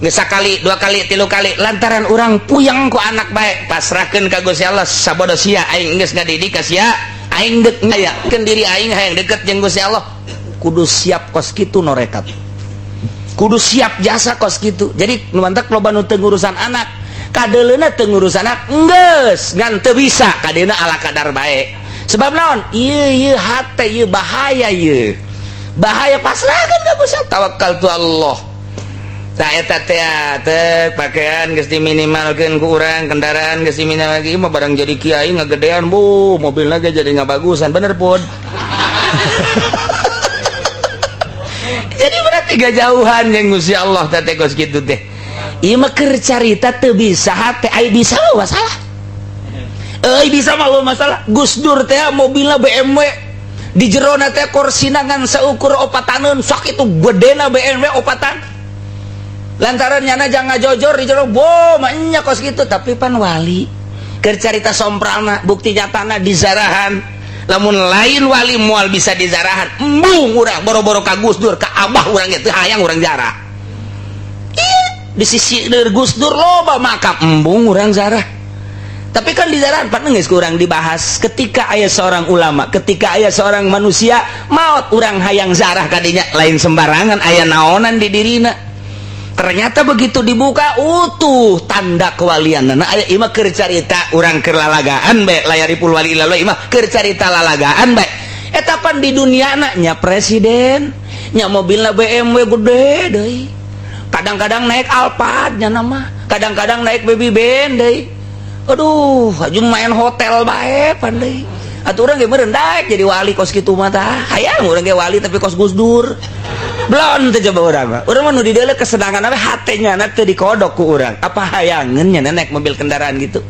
Geus sakali, dua kali, tilu kali lantaran urang puyeng ku anak bae pasrahkeun ka Gusti Allah sabodo sia aing geus ngadidik ka sia aing deuk ngayakeun diri aing hayang deket jeung Gusti Allah. Kudu siap kos kitu norekat. Kudu siap jasa kos kitu. Jadi nu mantak loba nu teu ngurusan anak. Kadeuleuna teu ngurusan anak geus ngan teu bisa kadeuna ala kadar bae. Sebab naon? Ieu ieu hate ieu bahaya ieu. Bahaya pasrahkeun ka Gusti tawakal tu Allah. Tah eta teh teh pakaian geus diminimalkeun ku urang, kendaraan geus diminimalkeun ieu mah barang jadi kiai ngagedean bu, mobilna ge jadi ngabagusan bener pun. Jadi berarti gajauhan jeung Gusti Allah teh kos kitu teh. Ieu mah keur carita teu bisa hate ai bisa mah masalah. Euy bisa mah masalah. Gus Dur teh mobilna BMW di jerona teh korsina ngan saukur opataneun sakitu gedena BMW opatan. Lantaran nyana jangan ngajojor di jero bo mah nya kos kitu tapi pan wali. Keur carita somprana bukti nyatana di zarahan. Lamun lain wali moal bisa dizarahan. Embung urang boro-boro ka Gus Dur ka abah urang ge teu hayang urang jarah. Ieu di sisi Gus Dur loba makam embung urang zarah. Tapi kan di darat pan geus kurang dibahas ketika aya seorang ulama, ketika aya seorang manusia maot urang hayang zarah kadinya lain sembarangan aya naonan di dirina. Ternyata begitu dibuka utuh tanda kewalian. Nah aya imah keur carita urang keur lalagaan bae layaripul wali illallah imah keur carita lalagaan bae. Eta pan di duniana nya presiden, nya mobilna BMW gede deui. Kadang-kadang naik Alphard nya nama, kadang-kadang naik Baby Band deui. Aduh, aju main hotel bae pandai. Atuh urang ge meureun daek jadi wali kos kitu mah tah. Hayang urang ge wali tapi kos Gus Dur. Belon teh coba urang mah. Urang mah nu di deuleu kesenangan we hate nya teu dikodok ku urang. Apa hayangeun nya naik mobil kendaraan gitu.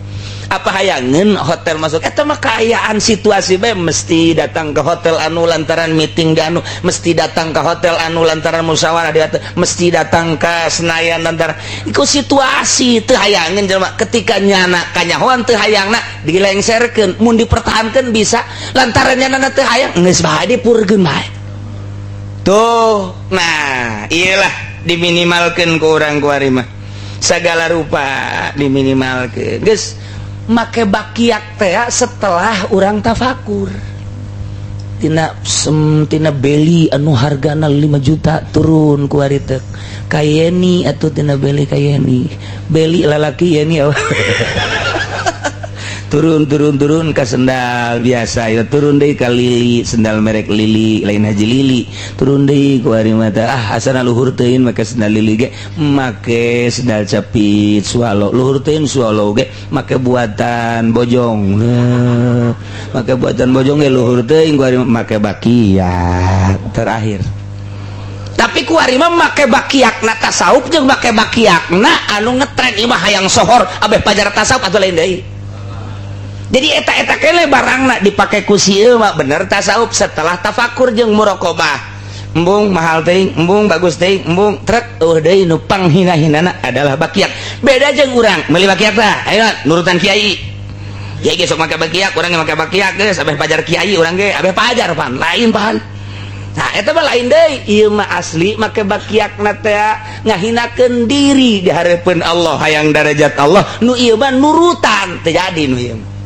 Apa hayangeun hotel masuk eta mah kaayaan situasi bae mesti datang ke hotel anu lantaran meeting di anu, mesti datang ke hotel anu lantaran musyawarah di hotel, mesti datang ke Senayan lantaran iku situasi teu hayangeun jelema ketika nyana kanyahoan teu hayangna dilengserkeun mun dipertahankeun bisa lantaran nyana teu hayang geus bae dipurgeun bae tuh. Nah iyalah diminimalkeun ku urang kuari mah segala rupa diminimalkeun geus make bakiak teh setelah urang tafakur tina tina beli anu hargana 5 juta turun ku ari teh kayeni atuh tina beli kayeni beli lalaki yeni turun turun turun ke sendal biasa ya turun deui ka Lili sendal merek Lili lain Haji Lili turun deui ku ari mah teh ah asana luhur teuing make sendal Lili ge make sendal capit swallow luhur teuing swallow ge make buatan bojong make buatan bojong ge luhur teuing ku ari make bakiak terakhir. Tapi ku ari mah make bakiakna tasawuf jeung make bakiakna anu ngetren ieu mah hayang sohor abeh pajar tasawuf atuh lain deui. Jadi eta-eta kele barangna dipake ku si ieu mah bener tasawuf setelah tafakur jeung muraqabah. Embung mahal teuing, embung bagus teuing, embung trek eueuh deui nu panghina-hinana adalah bakiak. Beda jeung urang meuli bakiak tah, ayo nurutan kiai. Kiai ge sok make bakiak, urang ge make bakiak geus abeh pajar kiai urang ge abeh pajar pan, lain pan. Nah eta mah lain deui, ieu mah asli make bakiakna teh ngahinakeun diri di hareupeun Allah hayang darajat Allah, nu ieu mah nurutan teu jadi nu ieu mah.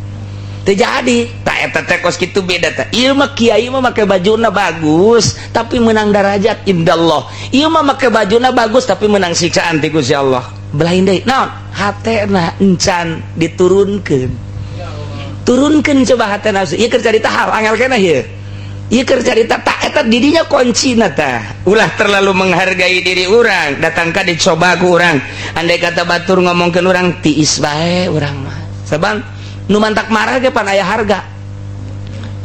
Terjadi tak eta teh kos kitu beda teh. Ieu mah kiai mah make bajuna bagus tapi menang darajat indallah. Ieu mah make bajuna bagus tapi menang siksaan ti Gusti Allah. Belain deui. Naon? Hatena encan diturunkeun. Turunkeun coba hate nafsu. Ieu keur carita hal angel keneh ieu. Ieu keur carita tak eta didinya kuncina tah. Ulah terlalu menghargai diri urang, datang ka dicoba ku urang. Andai kata batur ngomongkeun urang, tiis bae urang mah. Sabang nu mantak marah ge pan aya harga.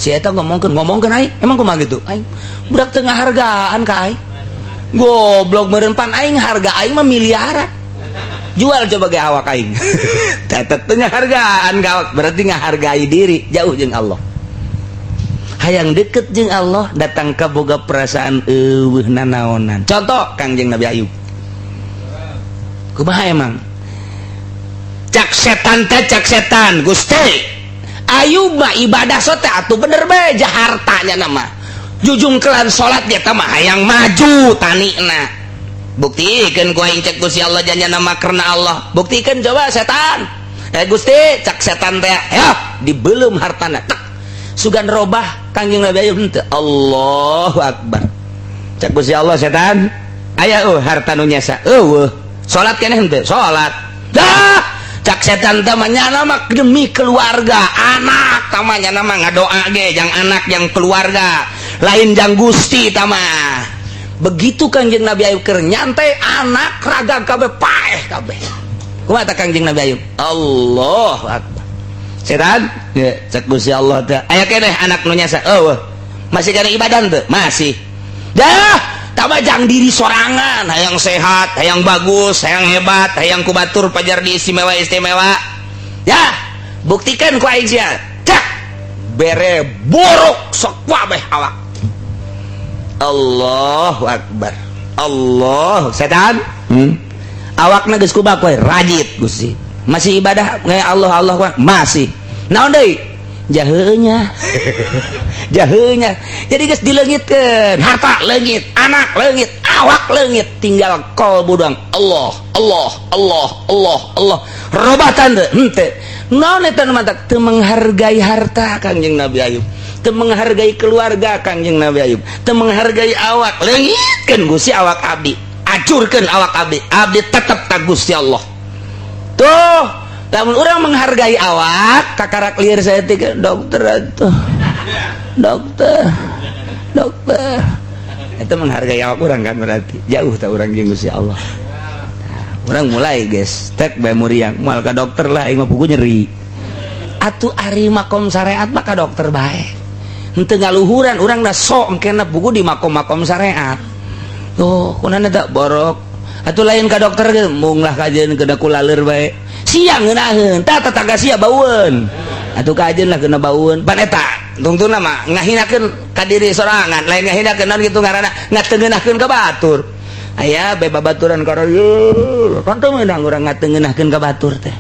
Si eta ngomongkeun ngomongkeun aing, emang kumaha gitu? Aing budak teu ngahargaan ka aing. Goblok meureun, pan aing harga aing mah miliaran. Jual coba ge awak aing. Tetep teu ngahargaan ka awak, berarti ngahargai diri jauh jeung Allah. Hayang deket jeung Allah, datang ka boga perasaan euweuh nanaonan. Contoh Kangjeng Nabi Ayub. Kumaha emang? Cak setan teh, cak setan, Gusti. Ayub mah ibadah sote atuh bener bae hartanya nama. Jujungkelan salat dia mah hayang maju tanina. Buktikan ku aing, cek Gusti Allah, jangan nama karena Allah. Buktikan coba, setan. Eh Gusti, cak setan teh ya dibelum hartana. Tek. Sugan robah Kangjeng Nabi Ayub henteu. Allahu Akbar. Cek Gusti Allah, setan, aya harta nu nyesa? Euweuh. Salat keneh henteu? Salat. Dah, cak setan teh mah nyana mah demi keluarga, anak tah nyana mah ngadoa ge jang anak, yang keluarga, lain jang Gusti tah mah. Begitu Kangjeng Nabi Ayub keur nyantai, anak raga kabeh paeh kabeh. Kumaha tah Kangjeng Nabi Ayub? Allahu Akbar. Setan ya, cek Gusti Allah teh, aya keneh anak nu nyesa? Euweuh. Masih kana ibadah teu? Masih. Dah, tambah jang diri sorangan, hayang sehat, hayang bagus, hayang hebat, hayang ku batur pajar di istimewa istimewa. Ya, buktikan ku aing sia. Cak bere borok sok kabeh awak. Allahu Akbar. Allah, setan, Awakna geus kumaha we? Rajit Gusti. Masih ibadah nge Allah Allah masih. Naon deui? Jaheunya. Jaheunya. Jadi geus dileungitkeun, harta leungit, anak leungit, awak leungit, tinggal kolbu doang. Allah, Allah, Allah, Allah, Allah. Robatan teu? Henteu. Naon eta nu mantak teu menghargai harta Kangjeng Nabi Ayub? Teu menghargai keluarga Kangjeng Nabi Ayub? Teu menghargai awak. Leungitkeun Gusti awak abdi. Acurkeun awak abdi. Abdi tetep ka Gusti Allah. Tuh, lamun urang menghargai awak, kakarak liar saya tiga dokter atuh. Dokter. Dokter. Itu menghargai awak urang kan, berarti jauh tak urang jeung Gusti Allah. Nah, urang mulai guys, tek bae muriang, moal ka dokter lah aing mah, pugu nyeri. Atuh ari makom syariat mah ka dokter bae. Henteu ngaluhuran urang da sok engkena pugu di makom-makom syariat. Tuh, kunana tak borok. Atuh lain ka dokter ge, mung lah kajeun kena kulaler bae. Siang ngeunaheun, tah tetangga sia baueun. Atuh kajeun lah kena baueun. Pan eta tungtungna mah ngahinakeun ka diri sorangan, lain ngahinakeun naon kitu ngaranna, ngatengeunahkeun ka batur. Aya bae babaturan karo kan teu meunang urang ngatengeunahkeun ka batur teh.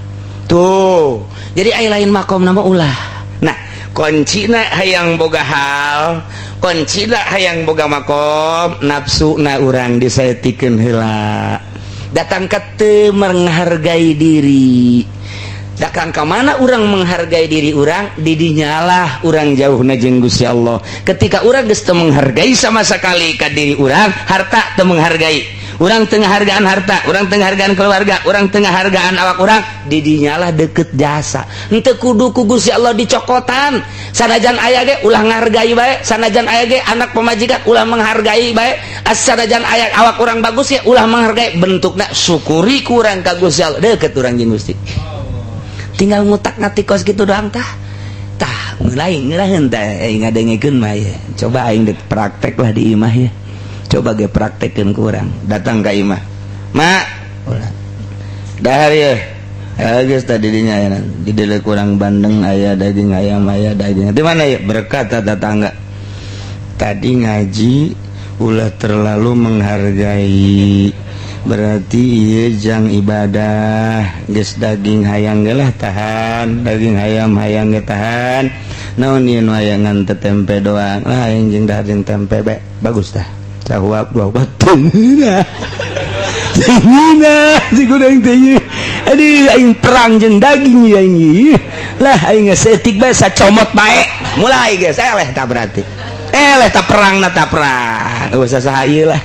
Tuh, jadi aya lain makom nama ulah. Nah, kuncina hayang boga hal, kuncina hayang boga makom, nafsu na urang disaetikeun heula. Datang ke teu menghargai diri. Datang ke mana orang menghargai diri orang, didinyalah orang jauh na jeung Gusti Allah. Ketika orang geus teu menghargai sama sekali ka diri urang, harta teu menghargai, urang teu ngahargaan harta, urang teu ngahargaan keluarga, urang teu ngahargaan awak urang, didinyalah deket jasa. Henteu kudu ku Gusti Allah dicokotan. Sanajan aya ge ulah ngahargai bae, sanajan aya ge anak pamajikan ulah menghargai bae, sanajan aya awak urang bagus ya ulah menghargai, bentukna syukuri kurang ka Gusti Allah, deket urang jeung Gusti. Tinggal ngutak ngatik kos gitu doang tah. Tah, mulai ngeraheun teh aing ngadengekeun mah ya. Coba aing dek praktek lah di imah ya. Coba ge praktekkeun ku urang. Datang ka imah. Ma, ulah. Dahar ya. Ya geus tadi dinya ya. Di dieu kurang bandeng aya, daging ayam aya, daging. Di mana ya? Berkat tetangga. Tadi ngaji ulah terlalu menghargai, berarti iya jang ibadah geus daging hayang ge lah tahan, daging ayam hayang ge tahan, naon ieu nu hayangan teh tempe doang lah, aing jeung dahar jeung tempe bae bagus tah. Jawab dua tengeunah tengeunah si gudang teh. Aduh, aing perang jeung daging ya aing lah, aing geus bae sacomot bae mulai geus eleh tah, berarti eleh tah perang na tah, perang usah saha ieu lah.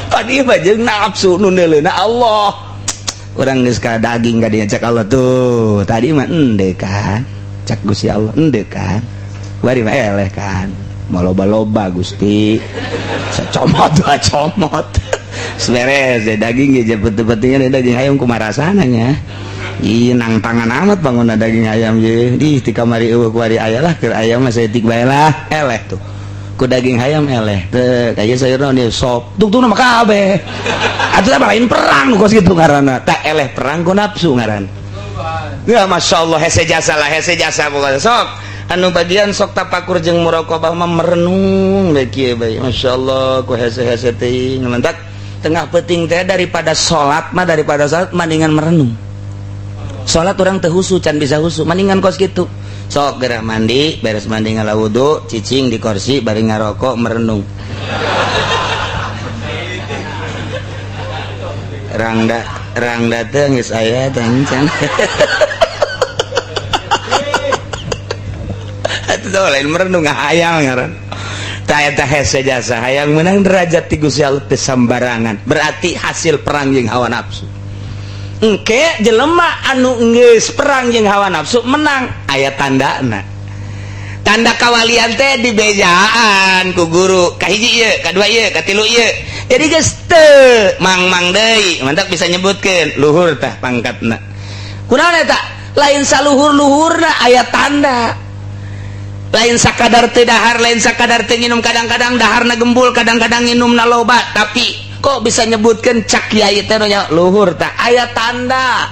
Pan ieu mah jeung nafsu nu neuleuna Allah. Urang geus ka daging ka dinya, cek Allah tuh. Tadi mah ende kan. Cek Gusti Allah ende kan. Bari mah eleh kan. Mau loba-loba Gusti. Secomot dua comot. Beres ya daging ge betul-betulnya daging ayam kumaha rasana nya. Ih, nang tangan amat bangun daging ayam ye. Ih, di kamari eueuh kuari aya lah, keur ayam mah saeutik bae lah. Eleh tuh. Ku daging ayam eleh. Teu kayak sayur naon ieu sop. Tung tung mah kabeh. Atuh mah lain perang kos kitu ngaranna. Tak eleh perang ku nafsu ngaran. Ya Masya Allah, hese jasa lah, hese jasa pokoknya. Sok anu bagian sok tapakur jeung muraqabah mah merenung bae kieu bae. Masya Allah, ku hese-hese teuing. Mantak tengah penting teh daripada salat mah, daripada salat mendingan merenung. Salat orang teu husu, can bisa husu, mendingan kos kitu. Sok geura mandi, beres mandi ngala wudu, cicing di kursi bari ngarokok merenung. Rangda rangda teh geus aya teh can. Atuh lain merenung, hayang ngaran. Eta hese jasa hayang menang derajat ti Gusti Allah teu sambarangan. Berarti hasil perang jeung hawa nafsu. Engke jelema anu geus perang jeung hawa nafsu menang aya tandana. Tanda kawalian teh dibejaan ku guru. Kahiji ieu, kadua ieu, katilu ieu. Jadi geus teu mang-mang deui, mantak bisa nyebutkeun luhur tah pangkatna. Kunaon eta? Lain saluhur-luhurna aya tanda. Lain sakadar teu dahar, lain sakadar teu nginum, kadang-kadang daharna gembul, kadang-kadang nginumna loba, tapi kok bisa nyebutkeun cak kiai teh nya luhur tah aya tanda.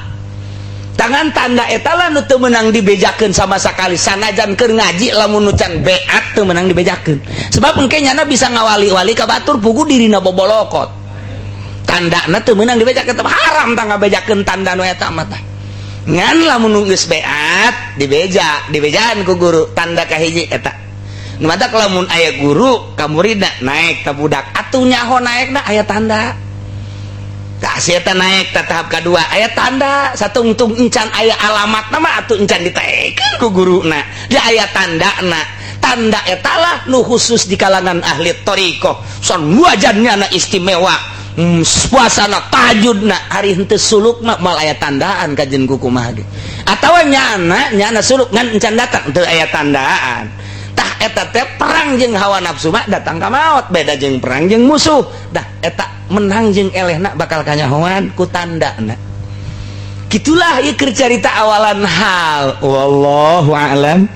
Tangan tanda eta lah nu teu meunang dibejakeun sama sakali, sanajan keur ngaji lamun nu can beat teu meunang dibejakeun. Sebab engke nyana bisa ngawali-wali ka batur pugu dirina bobolokot. Tandana teu meunang dibejakeun, haram tah ngabejakeun tanda nu eta mah tah. Ngan lamun geus beat dibeja, dibejaan ku guru tanda kahiji eta. Nu matak lamun aya guru ka muridna naek ka budak atuh nyaho naekna aya tanda. Tah si eta naek ka tahap kadua aya tanda, satungtung encan aya alamatna mah atuh encan ditaekeun ku guruna. Di aya tandana. Tanda eta lah nu khusus di kalangan ahli thariqah. Son wajannya na istimewa. Puasana tahajudna hari henteu suluk mah mal aya tandaan kajen ku kumaha ge. Atawa nyana nyana suluk ngan encan datang teu aya tandaan. Tah eta teh perang jeung hawa nafsu mah datang ka maot, beda jeung perang jeung musuh. Dah eta menang jeung elehna bakal kanyahoan ku tandana. Kitulah ieu keur carita awalan hal. Wallahu a'lam.